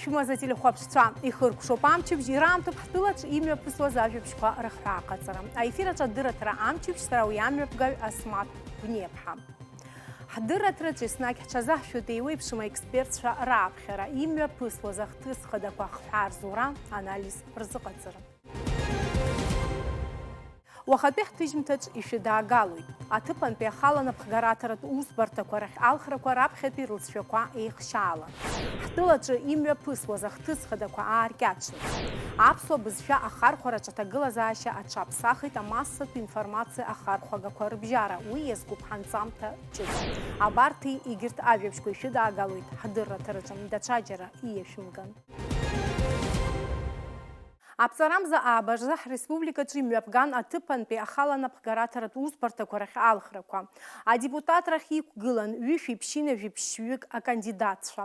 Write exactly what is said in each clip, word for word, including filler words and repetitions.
Шәмаза телехәаԥшцәа, ихыркәшоуп амчыбжь, ираамҭоуп ҳтәылаҿ имҩаԥысуаз ажәабжьқәа рыхҳәааҟаҵара. Аефир аҿы адырраҭара амчыбжь сара уи амҩаԥгаҩ Асмаҭ Гәниаԥҳа. Ҳдырраҭраҿы еснагь ҳҽазаҳшәоит еиуеиԥшым аекспертцәа рааԥхьара, имҩаԥысуаз ахҭыс хадақәа хҳәаа рзура, анализ рзыҟаҵара. Уахатәи ҳҭыжьымҭаҿ ишәыдаагалоит. Аҭыԥантәи ахала напхгараҭаратә усбарҭақәа рахь алхрақәа раԥхьатәи рылҵшәақәа еихшьаала. Ҳтәылаҿы имҩаԥысуаз ахҭыс хадақәа ааркьаҿны. Аԥсуа бызшәа ахархәараҿы аҭагылазаашьа аҽаԥсахит амассатә информациа ахархәагақәа рыбжьара, уи иазкуп ҳанҵамҭа ҷыда. Абарҭи егьырҭ ажәабжьқәеи шәыдаагалоит ҳдырраҭараҿы, даҽаџьара ииашәымган. Аԥҵарамза аабажа ҳреспубликаҿы имҩаԥган аҭыԥантәи ахала напхгараҭаратә усбарҭақәа рахь алхрақәа. Адепутатрахь иқәгылан ҩышәи ԥшьынҩажәи ԥшьҩык акандидатцәа.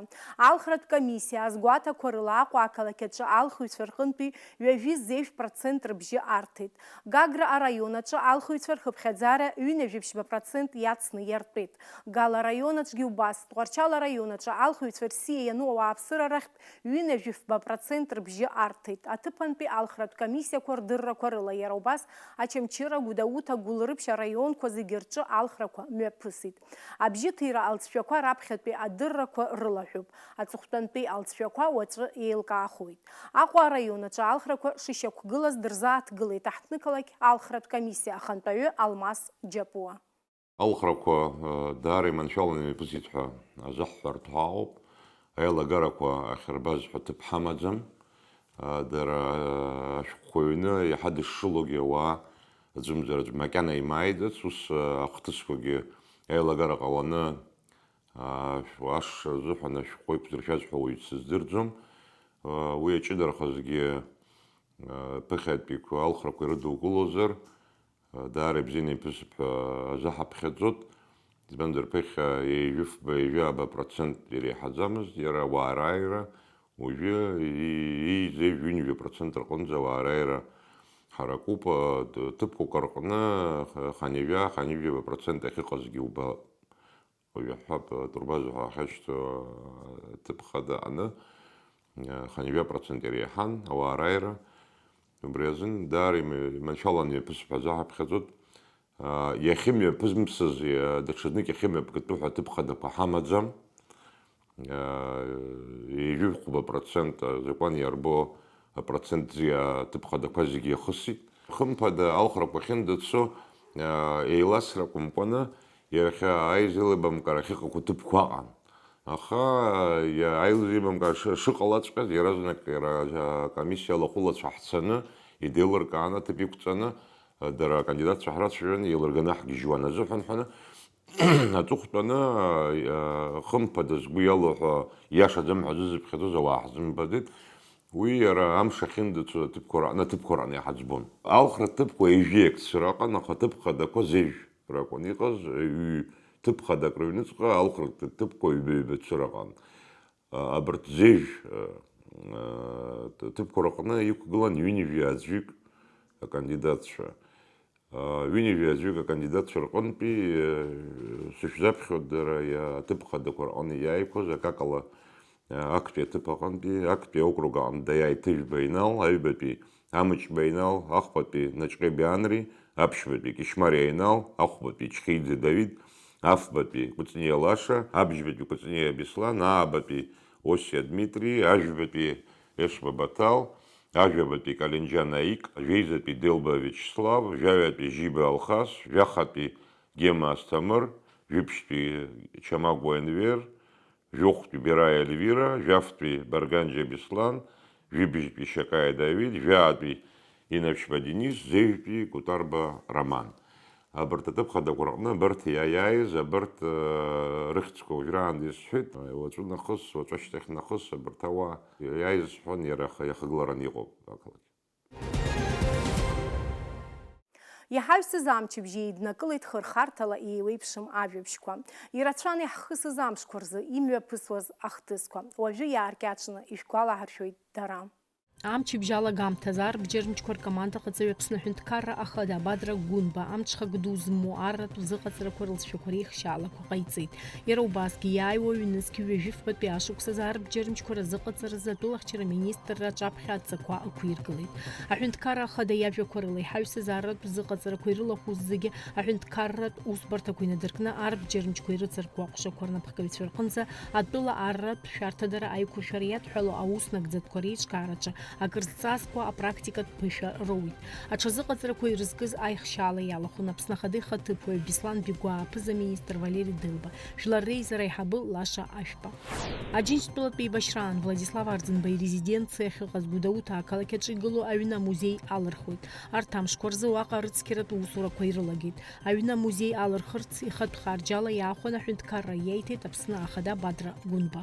Алхратә комиссиа азгәаҭақәа рыла Аҟәа ақалақь аҿы алхыҩцәа рҟынтәи ҩажәи зеижә процент рыбжьы арҭеит. Гагра араион аҿы алхыҩцәа рхыԥхьаӡара ҩынҩажәи ԥшьба процент иацны иартәеит. Гала араион аҿгьы убас, Тҟәарчал араион аҿы алхыҩцәа рсиа иану ауааԥсыра рахьтә ҩынҩажәи фба процент рыбжьы арҭеит. Аҭыԥантәи алхратә комиссиақәа рдыррақәа рыла иара убас Очамчыра, Гәдоуҭа, Гәылрыԥшь араионқәа зегьы рҿы алхрақәа мҩаԥысит. Абжьыҭира алҵшәақәа раԥхьатәи адыррақәа рылаҳәоуп. Аҵыхәтәантәи алҵшәақәа уаҵәы еилкаахоит. Аҟәа араион аҿы алхрақәа шышьақәгылаз дырзааҭгылеит аҳҭнықалақь алхратә комиссиа ахантәаҩы Алмас Џьапуа. Алхрақәа, э, даара иманшәаланы имҩаԥысит ҳәа азаҳҳәартә ҳәа ауп. Аилагарақәа ахьырбаз ҳәа ҭыԥ ҳамаӡам. Э, дара, э, ашәҟәқәа ҩны иаҳа дышшылогьы ауаа аӡәымзар аӡә макьана имааиӡац, ус, э, ахҭысқәагьы аилагара ҟаланы, э, ашәҟәы ашша рзыҳәан ашәҟәқәа иқәзыршәаз ҳәа уаҩы дсыздырӡом. Э, уи аҷыдарахазгьы, э, ԥыхьатәиқәа алхрақәа ирыдукылозар, даара ибзианы иԥысып ҳәа азы ҳаԥхьаӡоит. Избанзар, ԥыхьа ҩажәи фба, ҩажәи ааба процент иреиҳаӡамызт иара ауаа рааира, уажәы и-, иизеи ҩынҩажәа процент рҟынӡа ауаа рааира ҳаракуп, т-, ҭыԥқәак рҟны х-, ханҩажәа, ханҩажәаба процент ахьыҟазгьы убап. Уажәы ҳҳәап, атурбаза ҳәа ахьашьҭоу аҭыԥ хада аҟны, ханҩажәа процент иреиҳан ауаа рааира. Убри азын даара иманшәаланы имҩаԥысып ҳәа азы ҳаԥхьаӡоит. Иахьымҩаԥымсыз, даҽазнык иахьымҩаԥгатәу ҳәа аҭыԥ хадақәа ҳамаӡам. Ҩажәи хәба процент азакәан иарбоу апроцент зи аҭыԥ хадақәа зегьы иахысит. Хымԥада, алхрақәа ахьындацо, еиласра акәымкәаны, иахьа аизеилыбамкаара ахьыҟақәоу ҭыԥқәа ыҟан. Аха, иа-, аизеилыбамкаара шы-, шыҟалаҵәҟьаз, иаразнак иара, акомиссиа алахәылацәа ҳцаны, идеилыркааны, аҭыԥ иқәҵаны, дара акандидатцәа ҳрацәажәан, еилырганы ҳгьежьуан азыҳәан ҳәаны, аҵыхәтәаны, хымԥада, згәы иалоу ҳәа, иашаӡам ҳәа зызыԥхьаӡоз ауаа ҳзымбаӡеит. Уи иара амш ахьындацо аҭыԥқәа раҟны, аҭыԥқәа раҟны иҳаӡбон. Алхратә ҭыԥқәа ҩажәи акы цәыра ыҟан, аха аҭыԥ хадақәа зежә ракәын иҟаз, ҩ-, ҭыԥ хадак рыҩныҵҟа алхратә ҭыԥқәа ҩба-ҩба цәыра ыҟан. А, абарҭ зежә, а, а, ҭ-, ҭыԥқәа рҟны иқәгылан ҩынҩажәи аӡәҩык акандидатцәа. А, ҩынҩажәи аӡәҩык акандидатцәа рҟынтәи, а, сышәзаԥхьоит дара иа-, аҭыԥ хадақәа рҟны иааиқәаз, акакала, а, актәи аҭыԥ аҟынтәи, актәи аокруг аҟынтә Даиааи Ҭыжәба Инал, аҩбатәи Амыҷба Инал, ахԥатәи Наҷҟьеби Анри, аԥшьбатәи Кьышьмариа Инал, ахәбатәи Чхеиӡе Давид, афбатәи Кәыҵниа Лаша, абжьбатәи Кәыҵниа Беслан, аабатәи Осиа Дмитри, ажәбатәи Ешба Баҭал, ажәабатәи Калинџьан Аик, жәеизатәи Делба Виачеслав, жәаҩатәи Жьиба Алхас, жәахатәи Гема Асҭамыр, жәиԥшьтәи Чамагәа Енвер, жәохәтәи Бераиа Ельвира, жәафтәи Барганџьа Беслан, жәибжьтәи Шьакаиа Давид, жәаатәи Инаԥшьба Денис, зежәтәи Кәтарба Роман. Абарҭ аҭыԥ хадақәа рҟны абарҭ иа-, иааиз, абарҭ, э, рыхьӡқәа уажәраанӡа исҳәеит. Уаҵәы нахыс, уаҵәы ашьҭахь нахыс абарҭ ауаа иааиз сҳәон, иара иаха-, иахагыларан иҟоуп ақалақь. Иҳаҩсыз амчыбжь еиднакылеит хырхарҭала еиуеиԥшым ажәабжьқәа. Ирацәан иаҳхысыз амшқәа рзы имҩаԥысуаз ахҭысқәа. Уажәы иааркьаҿны ишәгәалаҳаршәоит дара. Амчыбжь алагамҭазы арбџьармчқәа ркоманда ҟаҵаҩы Аԥсны аҳәынҭқарра ахада Бадра Гәынба амҽхак ду змоу арратә зыҟаҵарақәа рылҵшәақәа реихшьаалақәа ҟаиҵеит. Иара убасгьы иааиуа ҩнызқь ҩажәи фбатәи ашықәсазы арбџьармчқәа рзыҟаҵаразы атәылахьчара министрра аҿаԥхьа адҵақәа ықәиргылеит. Аҳәынҭқарра ахада иажәақәа рыла иҳаҩсыз арратә зыҟаҵарақәа ирылахәыз зегьы аҳәынҭқарратә усбарҭақәа инадыркны арбџьармчқәа ирыцыркуа аҟәшақәа рнапхгаҩцәа рҟынӡа атәыла арратә шәарҭадара аиқәыршәара иадҳәало аус нагӡатәқәа реиҿкаараҿы акыр зҵазкуа апрактикатә ԥышәа роуит. Аҽазыҟаҵарақәа ирызкыз аихшьаала иалахәын Аԥсны Ахада ихаҭыԥуаҩ Беслан Бигәаа, аԥыза-министр Валери Делба, Жәлар Реизара аиҳабы Лаша Ашәба. Аџьынџьтәылатәи еибашьраан Владислав Арӡынба ирезиденциа ахьыҟаз Гәдоуҭа ақалақь аҿы игылоу аҩны амузеи алырхуеит. Арҭ амшқәа рзы уаҟа рыцқьаратә усурақәа ирылагеит. Аҩны амузеи алырхырц ихатә харџьала иаахәаны аҳәынҭқарра иеиҭеит Аԥсны Ахада Бадра Гәынба.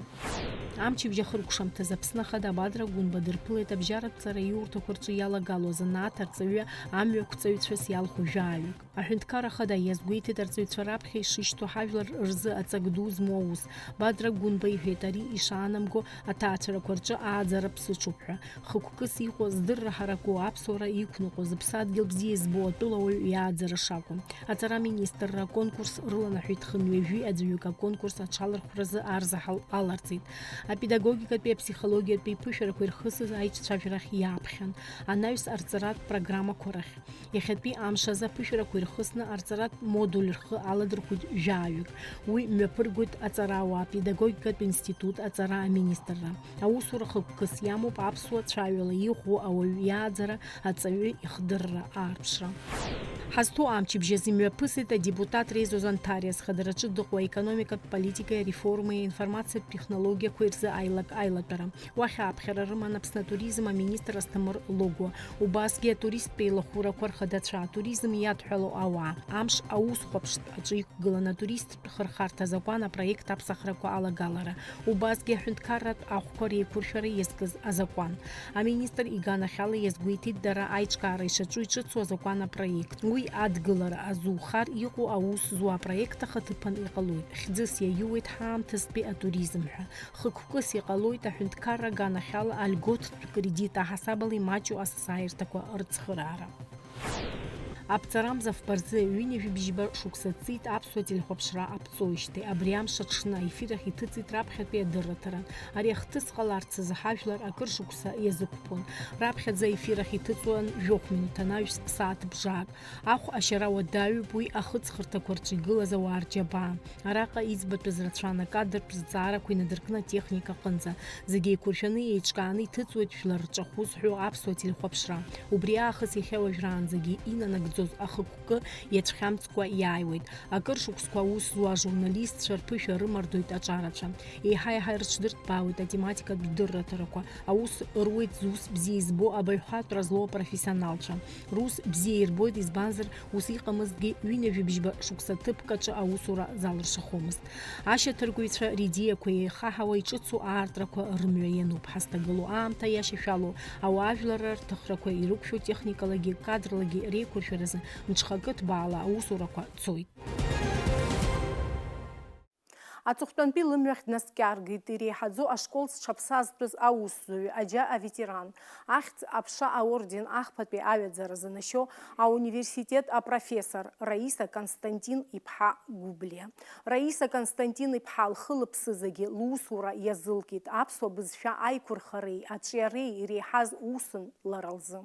Амчыбжь ахыркәшамҭаз Аԥсны Ахада Бадра Гәынба дырԥылеит абжьаратә ҵараиурҭақәа рҿы иалагало азанааҭ арҵаҩы амҩақәҵаҩцәас иалху жәаҩык. Аҳәынҭқар ахада иазгәеиҭеит арҵаҩцәа раԥхьа ишышьҭоу ҳажәлар рзы аҵак ду змоу аус. Бадра Гәынба иҳәеит, ари ишаанамго аҭаацәарақәа рҿы ааӡара ԥсыҽуп ҳәа. Хықәкыс иҟоу, здырра ҳараку, аԥсуара иқәныҟәо, зыԥсадгьыл бзиа избо атәылауаҩ иааӡара шакәу. Аҵара аминистрра аконкурс рыланаҳәеит, хынҩажәи аӡәҩык аконкурс аҽалархәразы арзаҳал аларҵеит. Апедагогикатәи, аԥсихологиатәи ԥышәарақәа ирхысыз аиҿцәажәарахь иааԥхьан, анаҩс арҵаратә программақәа рахь. Иахьатәи амш азы аԥышәарақәа ирхысны арҵаратә модуль рхы аладырхәит жәаҩык. Уи мҩаԥыргоит аҵарауаа, апедагогикатә институт, аҵара аминистрра. Аусура хықәкыс иамоуп аԥсуа цәаҩала иӷәӷәоу ауаҩы иааӡара, аҵаҩы ихдырра аарԥшра. Ҳазҭоу амчыбжь азы имҩаԥысит адепутат Резо Занҭариа зхадараҿы дыҟоу аекономикатә политикеи ареформеи аинформациатә технологиақәеи рзы аилак аилатәара. Уахь ааԥхьара рыман Аԥсны атуризм аминистр Асҭамыр Логәуа, убасгьы атуристтә еилахәырақәа рхадацәа, атуризм иадҳәалоу ауаа, амш аусхәаԥштә аҿы иқәгылан атуристтә хырхарҭа азакәан апроект аԥсахрақәа алагалара, убасгьы аҳәынҭқарратә ахәқәа реиқәыршәара иазкыз азакәан. Аминистр иганахьала иазгәеиҭеит дара аиҿкаара ишаҿу иҿыцу азакәан апроект. Уи адгылара азухар иҟоу аус зуа апроект ахаҭыԥан иҟалоит. Хьӡыс иаиуеит ҳаамҭазтәи атуризм ҳәа. Хықәкыс иҟалоит аҳәынҭқарра аганахьала алиотттә кредит аҳасабала имаҷу асасааирҭақәа рыцхыраара. Аԥҵарамза фба рзы ҩынҩажәи бжьба шықәса ҵит аԥсуа телехәаԥшра аԥҵоижьҭеи. Абри амш аҽны аефир ахь иҭыҵит раԥхьатәи адырраҭара. Ари ахҭыс ҟаларц азы ҳажәлар акыр шықәса иазықәԥон. Раԥхьаӡа аефир ахь иҭыҵуан жәохә минуҭ анаҩс сааҭ бжак. Ахә ашьара уадаҩуп уи ахыҵхырҭақәа рҿы игылаз ауаа рџьабаа. Араҟа иӡбатәыз рацәан, акадртә зҵаарақәа инадыркны атехника аҟынӡа. Зегьы еиқәыршәаны, еиҿкааны иҭыҵуеит жәлар рҿахәы зҳәо аԥсуа телехәаԥшра. Убри аахыс иахьа уажәраанӡагьы инанагӡоз ахықәкы иацәхьамҵкәа иааиуеит. Акыр шықәсқәа аус зуа ажурналистцәа рԥышәа рымардоит аҿарацәа. Еиҳа-еиҳа ирыҽдырҭбаауеит атематикатә дырраҭарақәа. Аус руеит зус бзиа избо, абаҩхатәра злоу апрофессионалцәа. Рус бзиа ирбоит, избанзар, ус иҟамызҭгьы, ҩынҩажәи бжьба шықәса ҭыԥк аҿы аусура залыршахомызт. Ашьаҭаркыҩцәа ридеиақәа еихаҳауа иҿыцу аартрақәа рымҩа иануп. Ҳазҭагылоу аамҭа иашьашәалоу ауаажәларра рҭыхрақәа ирықәшәо техникалагьы кадрлагьы реиқәыршәаразы мҽхакы ҭбаала аусурақәа цоит. Аҵыхәтәантәи лымҩахь днаскьаргеит иреиҳаӡоу ашкол зҽаԥсазтәыз аусзуҩы, аџьа аветеран, ахьӡ аԥша аорден ахԥатәи аҩаӡара занашьо ауниверситет апрофессор Раиса Константин-иԥҳа Гәыблиа. Раиса Константин-иԥҳа лхы-лыԥсы зегьы лусура иазылкит аԥсуа бызшәа аиқәырхареи аҿиареи иреиҳаз усын лара лзы.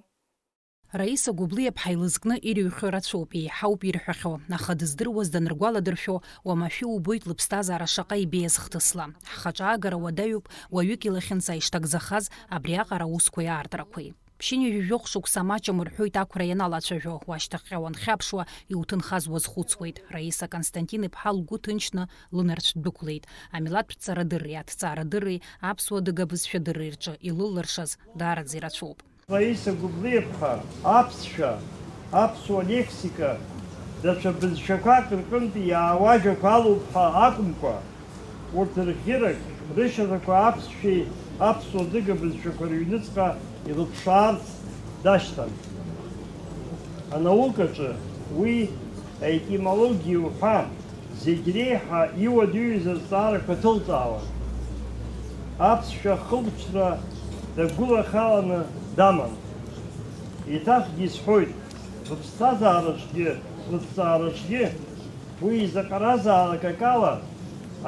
Раиса Гәыблиаԥҳа илызкны ирыҩхьоу рацәоуп, еиҳауп ирҳәахьоу, аха дыздыруаз даныргәаладыршәо, уамашәа убоит лыԥсҭазаара шаҟа ибеиаз хҭысла. Ҳхаҿы аагара уадаҩуп уаҩык илахьынҵа ишҭагӡахаз абриаҟара аусқәеи аартрақәеи. Ԥшьынҩажәи жәохә шықәса маҷым рҳәоит ақәра ианалацәажәо, уашьҭахьҟа уанхьаԥшуа, иуҭынхаз уазхәыцуеит. Раиса Константин-иԥҳа лгәы ҭынчны лынарцә дәықәлеит. Амилаҭтә ҵарадырреи аҭҵаарадырреи аԥсуа адыга бызшәадырреи рҿы илыллыршаз даараӡа ирацәоуп. Раиса Гәыблиаԥҳа аԥсшәа, аԥсуа лексика, даҽа бызшәақәак рҟынтә иаауа ажәақәа алоуп ҳәа акәымкәа, урҭ рӷьырак, рышьаҭақәа аԥсшәеи аԥсуа-адыга бызшәақәа рыҩныҵҟа ирыԥшаарц дашьҭан. Анаукаҿы уи аетимологиа уҳәа, зегь реиҳа иуадаҩыз азҵаарақәа ҭылҵаауан. Аԥсшәа ахылҵра Дагәылахаланы даман. Еиҭахгьы исҳәоит, лыԥсҭазаараҿгьы, лыҭҵаараҿгьы уи изаҟаразаалак акала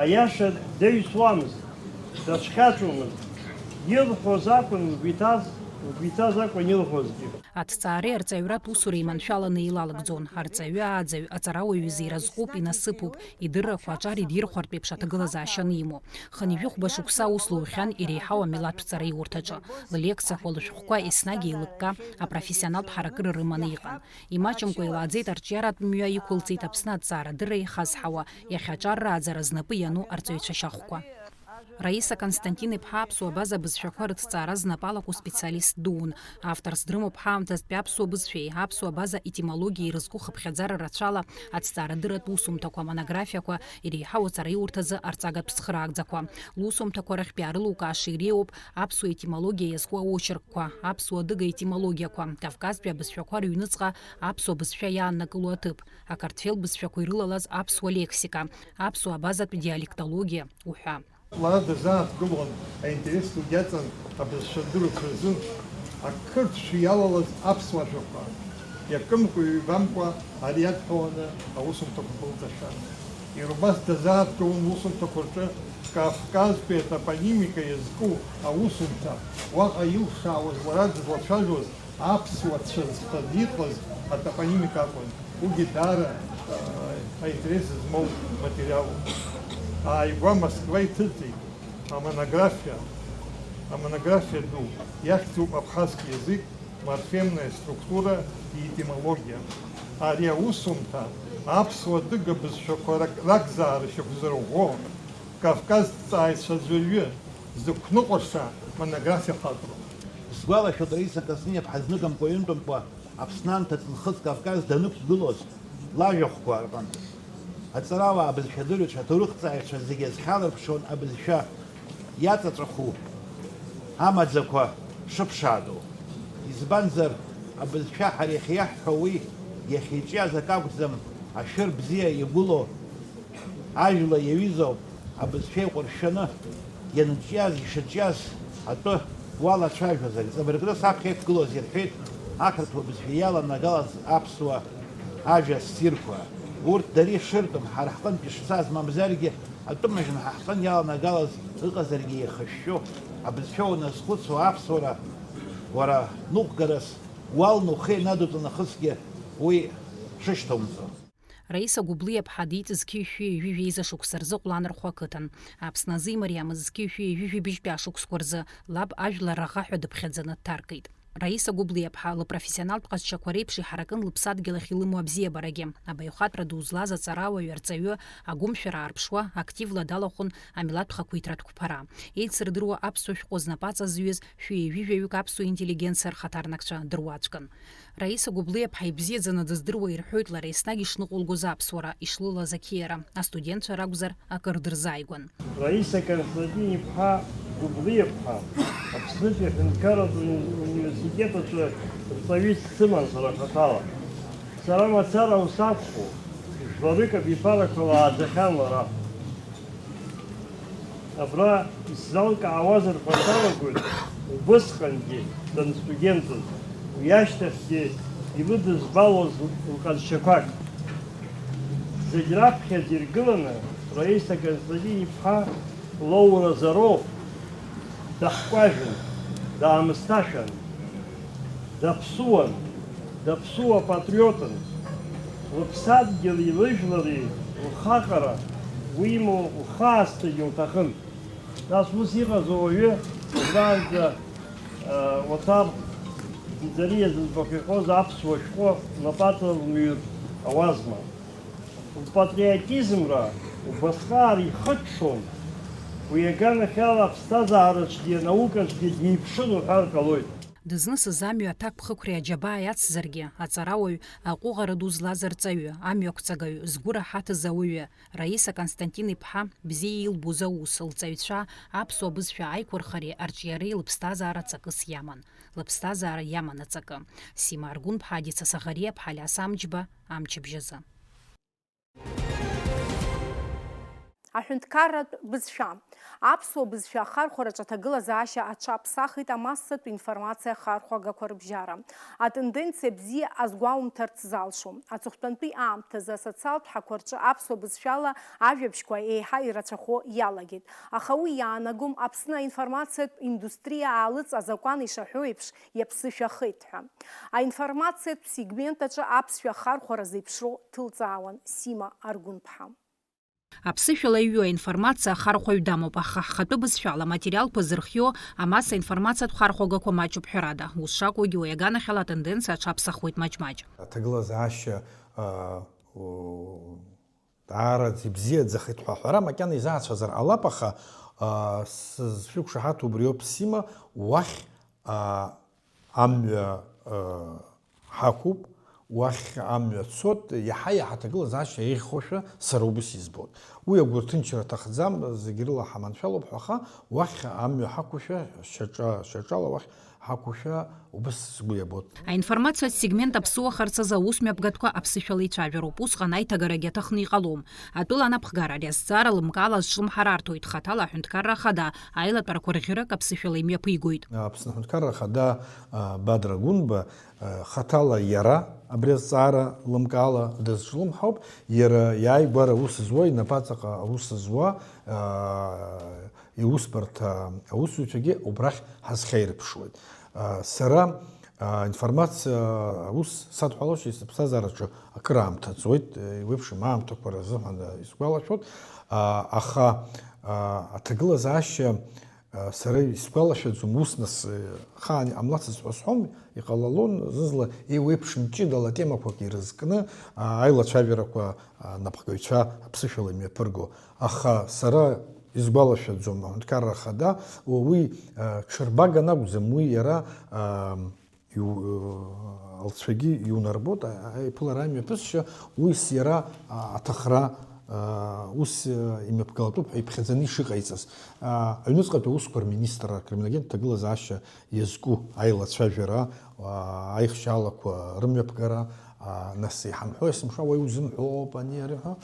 аиаша даҩсуамызт, дацәхьаҵуамызт. Илҳәоз акәын лгәы иҭаз, лгәы иҭаз акәын илҳәозгьы. Аҭҵаареи арҵаҩратә усуреи маншәаланы еилалыгӡон. Арҵаҩы ааӡаҩ, аҵарауаҩ изы иразҟуп, инасыԥуп, идыррақәа аҿар идирхәартә еиԥш аҭагылазаашьа анимоу. Хынҩажәи хәба шықәса аус лухьан иреиҳау амилаҭтә ҵараиурҭаҿы. Ллекциақәа, лышәҟәқәа еснагь еилыкка, апрофессионалтә ҳаракыра рыманы иҟан. Имаҷымкәа илааӡеит арҿиаратә мҩа иқәылҵеит Аԥсны аҭҵаарадырра еихазҳауа, иахьа аҿар рааӡара знапы иану арҵаҩцәа шьахәқәа. Раиса Константин-иԥҳа аԥсуа база абызшәақәа рыҭҵаара знапы алаку специалист дуун. Авторс дрымоуп ҳаамҭазтәи аԥсуа бызшәеи аԥсуа база етимологиеи рызку хыԥхьаӡара рацәала аҭҵаарадырратә усумҭақәа, монографиақәа, иреиҳау аҵараиурҭазы арҵагатә цхыраагӡақәа. Лусумҭақәа рахьтәи аарылукааша иреиуоуп аԥсуа етимологиа иазку аочеркқәа, аԥсуа-адыга етимологиақәа, Кавказтәи абызшәақәа рыҩныҵҟа аԥсуа бызшәа иааннакыло аҭыԥ, ақартфел бызшәақәа ирылалаз аԥсуа лексика, аԥсуа абазатә диалектологиа уҳәа. Лара дазааҭгылон, аинтерес ду иаҵан абызшәа дырацәа рзын ақырҭшәа иалалаз аԥсуа жәақәа. Иакымкәа-ҩбамкәа ари иадҳәаланы аусумҭақәа былҵашәан. Иара убас дазааҭгылон лусумҭақәа рҿы Кавказтәи атопонимика иазку аусумҭа, уаҟа илшаауаз лара дызлацәажәоз аԥсуа цәа зханы иҟаз атопонимика акәын. Уигьы даара, а, аинтерес змоу материалуп. Ааигәа Москва иҭыҵит амонографиа, амонографиа ду, иахьӡуп Абхазский язык, морфемная структура и этимология. Ари аусумҭа аԥсуа-адыга бызшәақәа рак-, ракзаара шьақәзырӷәӷәо, Кавказ ҭҵааҩцәа аӡәырҩы зықәныҟәаша монографиа хаҵоуп. Сгәалашәоит, Раиса Константин-иԥҳа зныкымкәа-ҩынтәымкәа Аԥсны анҭыҵ нхыҵ Кавказ данықәгылоз лажәахәқәа рҟынтә. Аҵарауаа, абызшәадырҩцәа, аҭоурыхҭҵааҩцәа зегьы азхьалырԥшуан абызшәа иаҵаҵәаху амаӡақәа шыԥшаатәу. Избанзар, абызшәа ҳара иахьа иаҳҳәо уи иахьиҿиаз акы акәӡам, ашәыр бзиа игәылоу ажәла иаҩызоуп, абызшәа еиҟәыршәаны ианҿиаз, ишыҿиаз атәы уалацәажәозар, ҵабыргра саԥхьа иқәгылоз ирҳәеит ақырҭуа бызшәа иаланагалаз аԥсуа ажәа ссирқәа. Урҭ дара ишыртәым, ҳара ҳҟынтә ишцаз, мамзаргьы атәым ажәҩан ҳа ҳҟын иаланагалаз ыҟазаргьы еихышәшәо, абызшәа уаназхәыцуа аԥсуара уара ныҟәгарас уалны ухы ианадуҵо нахысгьы уи шышьҭоумҵо. Раиса Гәыблиаԥҳа диит зқьи шәи ҩажәи жәеиза шықәса рзы Ҟәланырхәа ақыҭан. Аԥсны азы имариамыз зқьи шәи ҩажәи жәибжьтәи ашықәсқәа рзы лаб ажәлар раӷа ҳәа дыԥхьаӡаны дҭаркит. Раиса Гәыблиаԥҳа лыпрофессионалтә ҟазшьақәа реиԥш иҳаракын лыԥсадгьыл ахь илымоу абзиабарагьы. Абаҩхатәра ду злаз аҵарауаҩы, арҵаҩы, агәымшәара аарԥшуа, активла далахәын амилаҭтә хақәиҭратә қәԥара. Еицырдыруа аԥсуа шәҟәы знапы аҵазҩыз шәи ҩажәи жәаҩык аԥсуа интеллигенциа рхаҭарнакцәа дыруаӡәкын. Раиса Гәыблиаԥҳа ибзиаӡаны дыздыруа ирҳәоит лара еснагь ишныҟәылгоз аԥсуара, ишлылаз ақьиара, астудентцәа ракәзар, акыр дырзааигәан. Раиса Константин-иԥҳа Гәыблиаԥҳа Аԥснытәи аҳәынҭқарратә уни-, университет аҿы рҵаҩыс дсыман сара хаҭала. Сара мацара аус акәху, жәларык абиԥарақәа лааӡахьан лара. Абра исзалкаауазар ҳәа салагоит, убысҟангьы данстудентыз, уи ашьҭахьгьы илыдызбалоз лҟазшьақәак. Зегь раԥхьаӡа иргыланы Раиса Константин-иԥҳа лоуразароуп, даҳкәажәын, даамысҭашәан. Даԥсуан, даԥсуа патриотын. Лыԥсадгьыли лыжәлари лхаҟара уимоу лхы аасҭагьы лҭахын. Нас ус иҟаз ауаҩы, убранӡа, э, Оҭар Ӡиӡариа зыӡбахә иҳәоз аԥсуа шәҟәы лнапаҵа лмыҩыр ауазма? Лпатриотизмра убасҟак ихыҽҽон, уи аганахьала аԥсҭазаараҿгьы анаукаҿгьы днеиԥшын уҳәар ҟалоит. Дызнысыз амҩа аҭакԥхықәреи аџьабааи ацзаргьы, аҵарауаҩ, аҟәыӷара ду злаз арҵаҩы, амҩақәҵагаҩ, згәы раҳаҭыз ауаҩы, Раиса Константин-иԥҳа бзиа илбоз аус, лҵаҩцәа, аԥсуа бызшәа аиқәырхареи арҿиареи лыԥсҭазаара ҵакыс иаман. Лыԥсҭазаара иаман аҵакы. Сима Аргәынԥҳа, Адица Саӷариаԥҳа, Алиас Амҷба, Амчыбжь азы. Аҳәынҭқарратә бызшәа. Аԥсуа бызшәа ахархәараҿы аҭагылазаашьа аҽаԥсахит амассатә информациа ахархәагақәа рыбжьара. Атенденциа бзиа азгәаумҭарц залшом. Аҵыхәтәантәи аамҭазы асоциалтә ҳақәа рҿы аԥсуа бызшәала ажәабжьқәа еиҳа ирацәахо иалагеит. Аха уи иаанагом Аԥсны аинформациатә индустриа аалыҵ азакәан ишаҳәо еиԥш иаԥсышәахеит ҳәа. Аинформациатә сегмент аҿы аԥсшәа ахархәара зеиԥшроу ҭылҵаауан Сима Аргәынԥҳа. Аԥсышәала иҩу аинформациа ахархәаҩ дамоуп, аха ҳхатәы бызшәала аматериалқәа зырхио амасса информациатә хархәагақәа маҷуп ҳәарада. Ус шакәугьы, уи аганахьала атенденциа аҽаԥсахуеит маҷ-маҷ. Аҭагылазаашьа, аа, у, даараӡа ибзиаӡахеит ҳәа аҳәара макьана изаацәазар ҟалап, аха, аа, сызшәықәшаҳаҭу убриоуп, Сима, уахь, аа, амҩа, аа, ҳақәуп, уахь амҩа цот, иаҳа-иаҳа аҭагылазаашьа еиӷьхошәа сара убыс избоит. Уи агәырҭынчра аҭахӡам, зегь рыла ҳаманшәалоуп ҳәа, аха уахь амҩа ҳақәушәа, шьаҿа, шьаҿала уахь ҳақәушәа убыс сгәы иабоит. Аинформациатә сегмент аԥсуахарц азы аусмҩаԥгатәқәа аԥсышәала ицәажәароуп, усҟан аиҭагарагьы аҭахны иҟалом. Атәыла анапхгара ари азҵаара лымкаала азҿлымҳара арҭоит, хаҭала аҳәынҭқарра ахада аилатәарақәа рӷьырак аԥсышәала имҩаԥигоит. Аԥсны аҳәынҭқарра ахада, а, Бадра Гәынба, а, хаҭала иара абри азҵаара лымкаала дазҿлымҳауп, иара иааигәара аус зуа, инапаҵаҟа аус зуа, а, иусбарҭа аусзуҩцәагьы убрахь ҳазхьаирԥшуеит. А, сара, а, информациа аус садҳәалашьа сыԥсҭазаараҿы акыр аамҭа ҵуеит, еиуеиԥшым аамҭақәа рзыҳәан, а, исгәалашәоит. А, аха, а, аҭагылазаашьа, а, сара исгәалашәаӡом, ус нас, э, ахаан иҟамлацызт ҳәа сҳәом, иҟалалон, зны-зынла еиуеиԥшым ҷыдала темақәак ирызкны, а, аилацәажәарақәа, а, анапхгаҩцәа аԥсышәала имҩаԥырго. Аха сара исгәалашәаӡом, аҳәынҭқарра ахада, у-, уи, а, ҽырбаган акәӡам, уи иара, а, иу-, а, алҵшәагьы иунарбоит, а-, а-, аиԥылара амҩаԥысшьа, уи с-, иара, а, аҭахра, а, ус, а, имҩаԥгалатәуп ҳәа иԥхьаӡаны ишыҟаиҵаз. А, аҩныҵҟатәи аусқәа рминистрра, акриминогентә ҭагылазаашьа иазку аилацәажәара, а, аихшьаалақәа рымҩаԥгара, а, нас иҳамҳәо, есымша уаҩ узымҳәоуп, ани, ари ҳәа,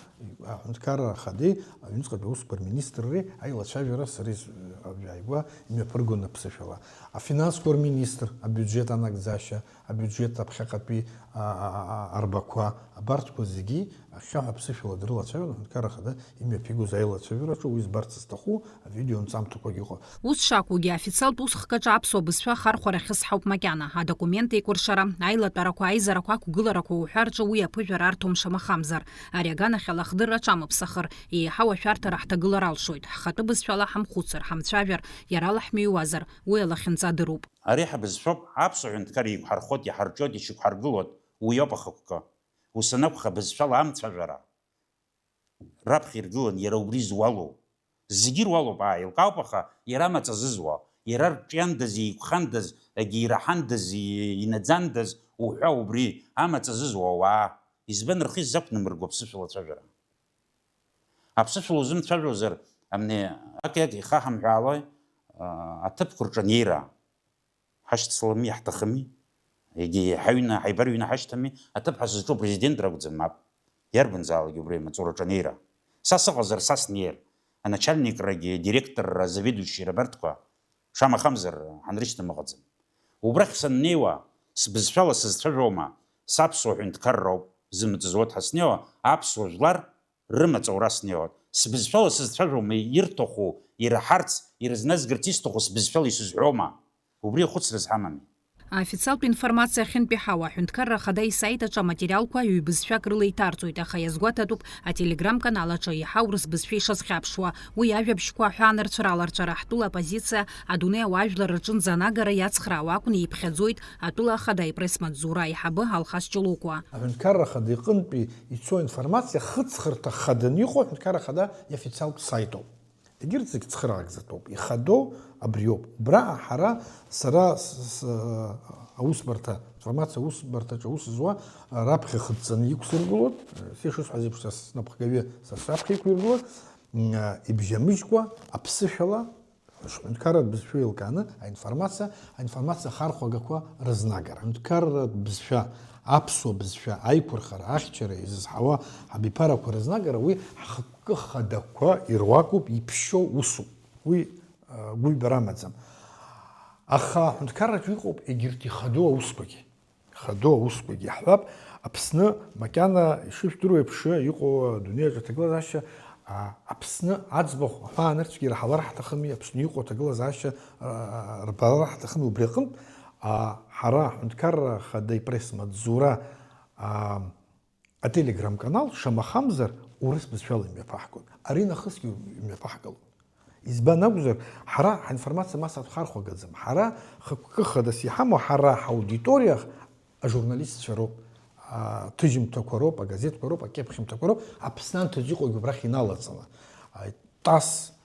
аҳәынҭқарра ахадеи аҩныҵҟатәи аусқәа рминистрреи аилацәажәара сара ис-, ааигәа имҩаԥыргон аԥсышәала. Афинансқәа рминистр, абиуџьет анагӡашьа, абиуџьет аԥхьаҟатәи, а, а, а, арбақәа, абарҭқәа зегьы ахьхьаҳәа аԥсышәала дрылацәажәон аҳәынҭқарра ахада имҩаԥигоз аилацәажәараҿы, уи збарц зҭаху авидеонҵамҭақәагьы ыҟоуп. Ус шакәугьы, аофициалтә усхкаҿы аԥсуа бызшәа ахархәара ахьысҳауп макьана, адокумент еикәыршара, аилатәарақәа, аизарақәа, ақәгыларақәа уҳәа рҿы уи аԥыжәара арҭом шамахамзар. Ари аганахьала ахдырра аҽамыԥсахыр, еиҳау ашәарҭара ҳҭагылар алшоит, ҳхатәы бызшәала ҳамхәыцыр, ҳамцәажәар, иарала ҳмыҩуазар, уи алахьынҵа дыруп. Ари ҳабызшәоуп, аԥсуа ҳәынҭқар еиқәҳархоит, иҳарҿиоит, ишьақәҳаргылоит, уи ауп ахықәкы. Ус анакәха, бызшәала амцәажәара раԥхьа иргылан, иара убри зуалу. Зегьы ируалуп, аа, еилкаауп, аха иара амаҵ азызуа, иара рҿиандаз, еиқәхандаз, егьа ираҳандаз, и-, инаӡандаз уҳәа убри, амаҵ азызуа ауаа, избан рхы изақәнамырго аԥсышәала ацәажәара? Аԥсышәала узымцәажәозар, амни, ак-, ак-, ихаҳамҳәалои, аа, аҭыԥқәа рҿы анеира? Ҳашьцылами, иаҳҭахыми? Егьи ҳаҩны, ҳаибарҩны ҳашьҭами? Аҭыԥ ҳәа сызҿу апрезидент ракәӡам, мап. Иарбанзаалак убри амаҵураҿы анеира. Са сыҟазар, са снеир. Аначальникрагьы, адиректорра, азаведующийра абарҭқәа, шамахамзар, ҳанрышьҭам ыҟаӡам. Убрахь саннеиуа, сбызшәала сызцәажәома, саԥсуа ҳәынҭқарроуп, зымҵ зуа дҳаснеиуа, аԥсуа жәлар рымаҵ аура снеиуан. Сбызшәала сызцәажәома, ирҭаху, ираҳарц, ирызназгарц исҭаху сбызшәала исызҳәома? Убри ахәыцра зҳамами? Аофициалтә информациа ахьынтәи ҳауа, аҳәынҭқарра ахада исаит аҿы аматериалқәа ҩбызшәак рыла иҭарҵоит, аха иазгәаҭатәуп ателеграм-канал аҿы иаҳа урыс бызшәа ишазхьаԥшуа. Уи ажәабжьқәа аҳәаанырцәра аларҵәара, ҳтәыла аппозициа, адунеи ауаажәлар рҿынӡа анагара иацхраауа акәны иԥхьаӡоит атәыла ахада ипресс-маҵзура аиҳабы Алхас Ҷлокәа. Аҳәынҭқарра ахада иҟынтәи ицо информациа хыҵхырҭа хаданы иҟоу аҳәынҭқарра ахада иофициалтә саитоуп. Егьырҭ зегь цхыраагӡатәуп. Ихадоу абриоуп. Убра ҳара, сара с-, с-, аусбарҭа, информациа аусбарҭаҿы аус зуа, раԥхьа ихыҵәҵәаны иқәсыргылоит, сишысҳәаз еиԥш, са снапхгаҩы са сраԥхьа иқәиргылоит, м, ибжьамыжькәа аԥсышәала, ҳәынҭқарратә бызшәа еилкааны аинформациа, аинформациа ахархәагақәа рызнагара. Ҳәынҭқарратә бызшәа, аԥсуа бызшәа аиқәырхара, ахьчара изызҳауа ҳабиԥарақәа рызнагара уи ҳхатә Ахықәкы хадақәа ируакуп, иԥшьоу усуп. Уи, а, гәыҩбара амаӡам. Аха аҳәынҭқарраҿы иҟоуп егьырҭ ихадоу аусқәагьы. Ихадоу аусқәагьы. Иаҳҳәап, Аԥсны макьана ишыжәдыруа еиԥш иҟоу адунеи аҿы аҭагылазаашьа, а, Аԥсны аӡбахә аҳәаанырцәгьа ираҳалар ҳҭахыми, Аԥсны иҟоу аҭагылазаашьа, а, рбалар ҳҭахыми, убри аҟынтә, а, ҳара аҳәынҭқарра хада ипресс-маҵзура, а, ателеграм-канал, шамахамзар, урыс бызшәала имҩаԥаҳгон. Ари нахысгьы имҩаԥаҳгалон. Избан акәзар, ҳара ҳинформациа массатә хархәагаӡам. Ҳара хықәкы хадас иҳамоу ҳара ҳаудиториа ажурналистцәа роуп, аҭыжьымҭақәа роуп, агазеҭқәа роуп, акьыԥхьымҭақәа роуп, Аԥсны анҭыҵ иҟоугьы убрахь иналаҵаны. А, ТАСС,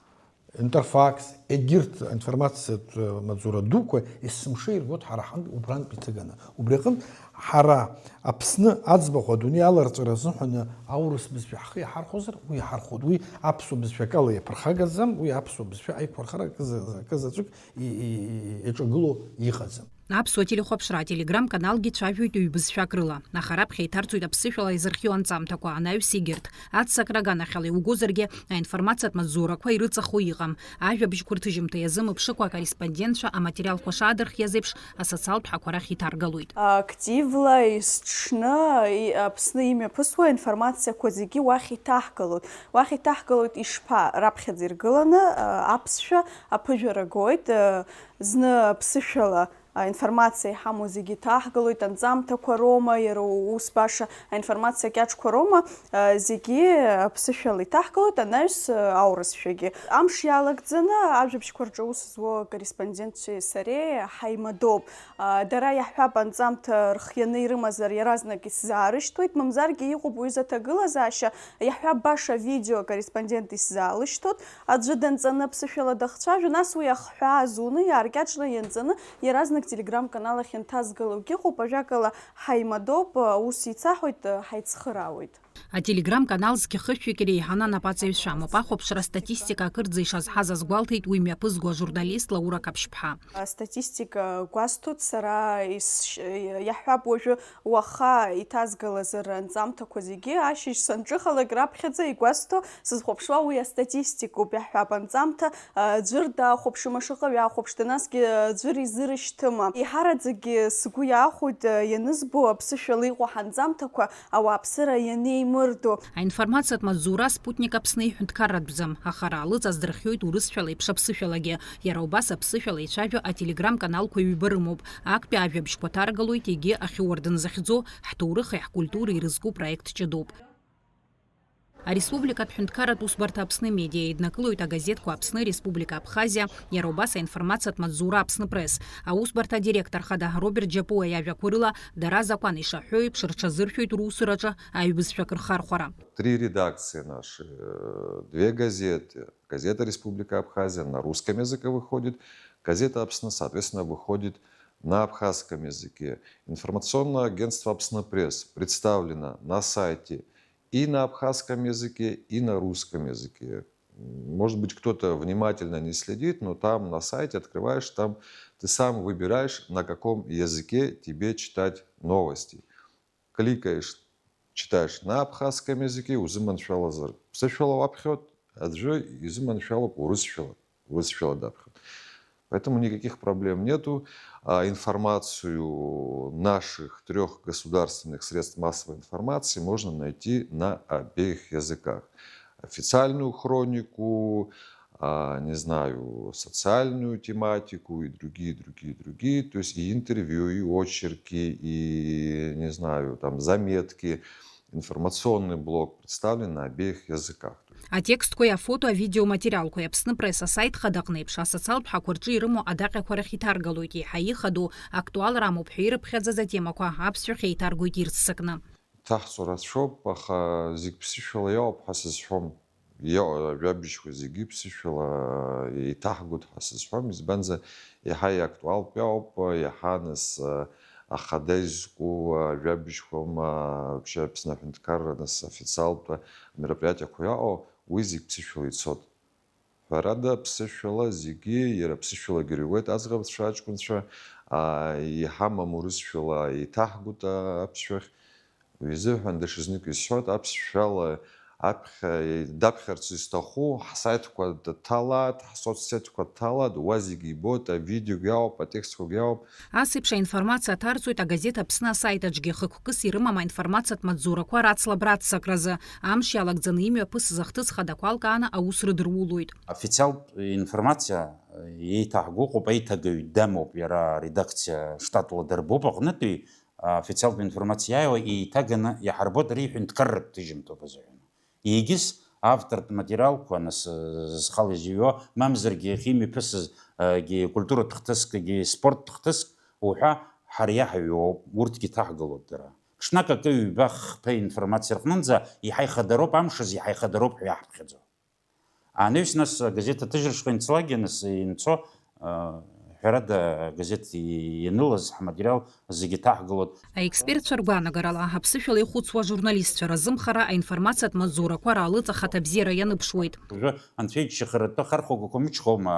Интерфакс, егьырҭ аинформациатә маҵзура дуқәа есымша иргоит ҳара ҳантә убрантә иҭыганы. Убри аҟынтә ҳара Аԥсны аӡбахә адунеи аларҵәара азыҳәаны аурыс бызшәа ҳхы иаҳархәозар, уи иҳархәоит. Уи аԥсуа бызшәа акала иаԥырхагаӡам, уи аԥсуа бызшәа аиқәырхара акы за-, акы заҵәык и-, и-, и-, иаҿагыло иҟаӡам. Аԥсуа телехәаԥшра ателеграм-каналгьы цәажәоит ҩ-бызшәак рыла, аха раԥхьа иҭарҵоит аԥсышәала изырхио анҵамҭақәа, анаҩс егьырҭ. Аццакра аганахьала иугозаргьы, аинформациатә маҵзурақәа ирыҵахо иҟам. Ажәабжьқәа рҭыжьымҭа иазымԥшыкәа акорреспондентцәа аматериалқәа шаадырхиаз еиԥш, асоциалтә ҳақәа рахь иҭаргалоит. Активла, есҽны, и-, Аԥсны имҩаԥысуа аинформациақәа зегьы уахь иҭаҳгалоит. Уахь иҭаҳгалоит ишԥа? Раԥхьаӡа иргыланы, а, аԥсшәа аԥыжәара гоит, а, зны аԥсышәала аинформациа иҳамоу зегьы иҭаҳгалоит, анҵамҭақәа роума, иара ус баша аинформациа кьаҿқәа роума, а, зегьы аԥсышәала иҭаҳгалоит, анаҩс, а, аурысшәагьы. Амш иалагӡаны ажәабжьқәа рҿы аус зуа акорреспондентцәеи сареи ҳаимадоуп. А, дара иаҳҳәап, анҵамҭа рхианы ирымазар, иаразнак исзаарышьҭуеит, мамзаргьы иҟоуп уаҩы изы аҭагылазаашьа, иаҳҳәап, баша видео акорреспондент исзаалышьҭуеит, аӡәы данҵаны аԥсышәала дахцәажәо, нас уи ахҳәаа зуны, иааркьаҿны ианҵаны, иаразнак телеграм-канал ахь инҭазгалогьы ыҟоуп, ажәакала, ҳаимадоуп, аус еицаҳуеит, ҳаицхыраауеит. Ателеграм-канал зқьы хышәҩык иреиҳаны анапаҵаҩцәа амоуп, ахәаԥшра астатистика акырӡа ишазҳаз азгәалҭеит уи мҩаԥызго ажурналист Лаура Қаԥшьԥҳа. Астатистика гәасҭоит сара, ис-, иаҳҳәап, уажәы уаха иҭазгалазар анҵамҭақәа зегьы, ашьыжь санҿыхалак раԥхьаӡа игәасҭо, сызхәаԥшуа уи астатистикоуп, иаҳҳәап, анҵамҭа, а, ӡәыр дахәаԥшыма, шаҟаҩы ахәаԥшда, насгьы, а, ӡәыр изырышьҭыма. Еиҳараӡакгьы сгәы иахәоит, а, ианызбо аԥсышәала иҟоу ҳанҵамҭақәа ауааԥсыра ианеимырдо. Аинформациатә маҵзура Спутник Аԥсны иҳәынҭқарратәӡам, аха ара лыҵа аздырхиоит урысшәала еиԥш аԥсышәалагьы. Иара убас аԥсышәала ицәажәо ателеграм-каналқәа ҩба рымоуп. Актәи ажәабжьқәа ҭаргалоит егьи ахьуардын захьӡу, ҳҭоурыхи ҳкультуреи ирызку проект ҷыдоуп. Ареспубликатә ҳәынҭқарратә усбарҭа Аԥсны Медиа еиднакылоит агазеҭқәа Аԥсны, Республика Абхазиа, иара убас аинформациатә маҵзура Аԥсны Пресс. Аусбарҭа адиректор хада Роберт Џьапуа иажәақәа рыла, дара азакәан ишаҳәо еиԥш рҽазыршәоит русураҿы аҩбызшәак рхархәара. Три редакции наши, э, две газеты. Газета «Республика Абхазия» на русском языке выходит, газета «Апсны», соответственно, выходит на абхазском языке. Информационное агентство «Апсны Пресс» представлено на сайте и на абхазском языке, и на русском языке. Может быть, кто-то внимательно не следит, но там на сайте открываешь, там ты сам выбираешь, на каком языке тебе читать новости. Кликаешь, читаешь на абхазском языке, узыманшәалазар ԥсышәала уаԥхьоит, аӡәы изыманшәалоуп урысшәала, урысшәала даԥхьоит. Поэтому никаких проблем нету. А информацию наших трёх государственных средств массовой информации можно найти на обеих языках. Официальную хронику, а, не знаю, социальную тематику и другие, другие, другие. То есть и интервью, и очерки, и, не знаю, там, заметки. Информационный блок представлен на обеих языках. Атекстқәеи афото, авидеоматериалқәеи Аԥсны Пресс асайт хадаҟны еиԥш асоциалтә ҳақәа рҿы ирымоу адаҟьақәа рахь иҭаргалоит, еиҳа ихадоу, актуалра амоуп ҳәа ирыԥхьаӡаз атемақәа аԥсшәахь еиҭаргоит ирццакны. Иҭаҳҵо рацәоуп, аха зегь ԥсышәала иоуп ҳәа сызҳәом. Ио-, ажәабжьқәа зегьы ԥсышәала еиҭаҳгоит ҳәа сызҳәом, избанзар, иаҳа иактуалтәи ауп, иаҳа нас, а, ахада изку ажәабжьқәа, ма, вообще, Аԥсны аҳәынҭқарра нас официалтә мероприатиақәа иаҟоу, уи зегь ԥсышәала ицоит. Ҳәарада, ԥсышәала зегьы, иара ԥсышәалагьы ирыҩуеит аӡӷабцәа, аҷкәынцәа, а, иҳамам урысшәала еиҭаҳгоит, а, аԥсшәахь. Уи изыҳәан даҽазнык исҳәоит, аԥсшәала аԥхьа даԥхьарц изҭаху ҳсаитқәа дҭалааит, ҳсоцсетқәа дҭалааит, уа зегьы ибоит, авидеогьы ауп, атекстқәагьы ауп. Ас еиԥш аинформациа аҭарҵоит агазеҭ Аԥсны асаит аҿгьы, хықәкыс ирымам аинформациатә маҵзурақәа рацлабра аццакразы. Амш иалагӡаны имҩаԥысыз ахҭыс хадақәа алкааны аус рыдырулоит. Официалтә информациа еиҭаҳгәыҟоуп, аиҭагаҩ дамоуп, иара аредакциа штатла дырбоуп аҟнытәи, официалтә информациа иааиуа еиҭаганы иаҳарбоит, ари ҳәынҭқарратә ҭыжьымҭоуп азыҳәан. Егьыс автортә материалқәа, нас, зхала изыҩуа, мамзаргьы иахьа имҩаԥысыз, егьи культуратә хҭыскгьы, спорттә хҭыск уҳәа, ҳара иаҳҩуоуп, урҭгьы иҭаҳгалоит дара. Ҽнак акы, ҩба, хԥа информациа рҟнынӡа иҳаихадароуп, амш азы иҳаихадароуп ҳәа иаҳԥхьаӡо. Анаҩс, нас, агазеҭ аҭыжьра шҟа инцлакгьы, нас, инцо, а, ҳәарада, агазеҭ ианылаз ҳматериал зегьы ҭаҳгалоит. Аекспертцәа ргәаанагарала, аԥсышәала ихәыцуа ажурналистцәа разымхара аинформациатә маҵзурақәа раалыҵ ахаҭабзиара ианыԥшуеит. Уажәы анцәа иџьшьахаратәы ахархәагақәа мычхоума,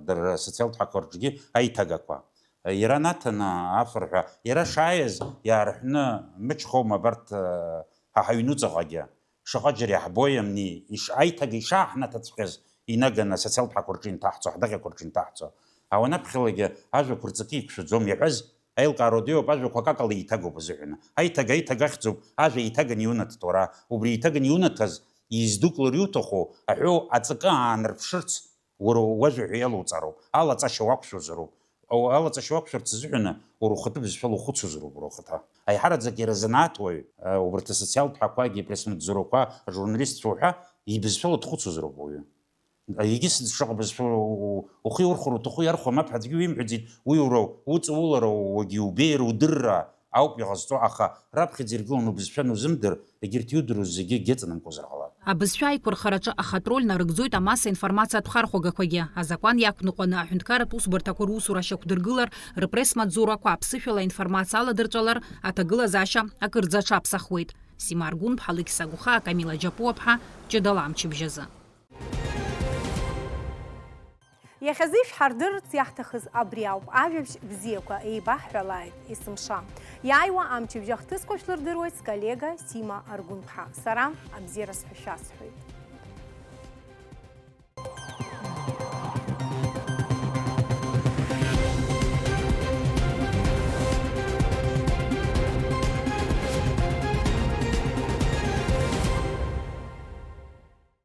дара асоциалтә ҳақәа рҿгьы аиҭагақәа? Иара наҭаны афырҳәа, иара шааиз иаарҳәны мычхоума абарҭ, а, ҳа ҳаҩнуҵаҟагьы? Шаҟа џьара иаҳбои, амни, иш-, аиҭага ишааҳнаҭаҵәҟьаз инаганы асоциалтә ҳақәа рҿы инҭаҳҵо, ҳдаҟьақәа рҿы инҭаҳҵо. Ауанаԥхьалагьы ажәақәа рҵакы иқәшәаӡом, иаҳәаз аилкаара удиоуп, ажәақәа акакала еиҭагоуп азыҳәан. Аиҭага аиҭага ахьӡуп, ажәа еиҭаганы иунаҭт уара. Убри еиҭаганы иунаҭаз, издуклар иуҭаху аҳәоу аҵакы аанарԥшырц, уара уажәа ҳәа иалоуҵароуп, алаҵашьа уақәшәозароуп. Ау-, алаҵашьа уақәшәарц азыҳәаны уара ухатәы бызшәала ухәыцуазароуп уара ухаҭа. Аиҳараӡак иара занааҭ уаҩ, а, убарҭ асоциалтә ҳәақәагьы, апресс-маҵзурақәа, ажурналистцәа уҳәа, ибызшәала дхәыцуазароуп ауаҩы. Егьыс шаҟа бызшәала у-, у-, ухы иурхәар уҭаху иархәа мап ҳәа аӡәгьы уимҳәаӡеит, уи уара уҵаулара, уагьы убеиара, удырра, ауп иҟазҵо, аха раԥхьаӡа иргыланы убызшәа анузымдыр, егьырҭ иудыруаз зегьы гьыҵанамкуазар ҟалап. Абызшәа аиқәырхараҿы ахатә роль нарыгӡоит амасса информациатә хархәагақәагьы. Азакәан иақәныҟәаны аҳәынҭқарратә усбарҭақәа русура шьақәдыргылар, рпресс-маҵзурақәа аԥсышәала аинформациа аладырҵәалар аҭагылазаашьа акырӡа аҽаԥсахуеит. Сима Аргәынԥҳа, Алықьса Гәхаа, Камила Џьапуаԥҳа, Ҷыдала амчыбжьазы. Иахьазы ишәҳардырырц иаҳҭахыз абри ауп, ажәабжь бзиақәа еибаҳҳәалааит есымша. Иааиуа амчыбжь ахҭысқәа шәлырдыруеит сколлега Сима Аргәынԥҳа. Сара абзиара сҳәашьа сҳәоит.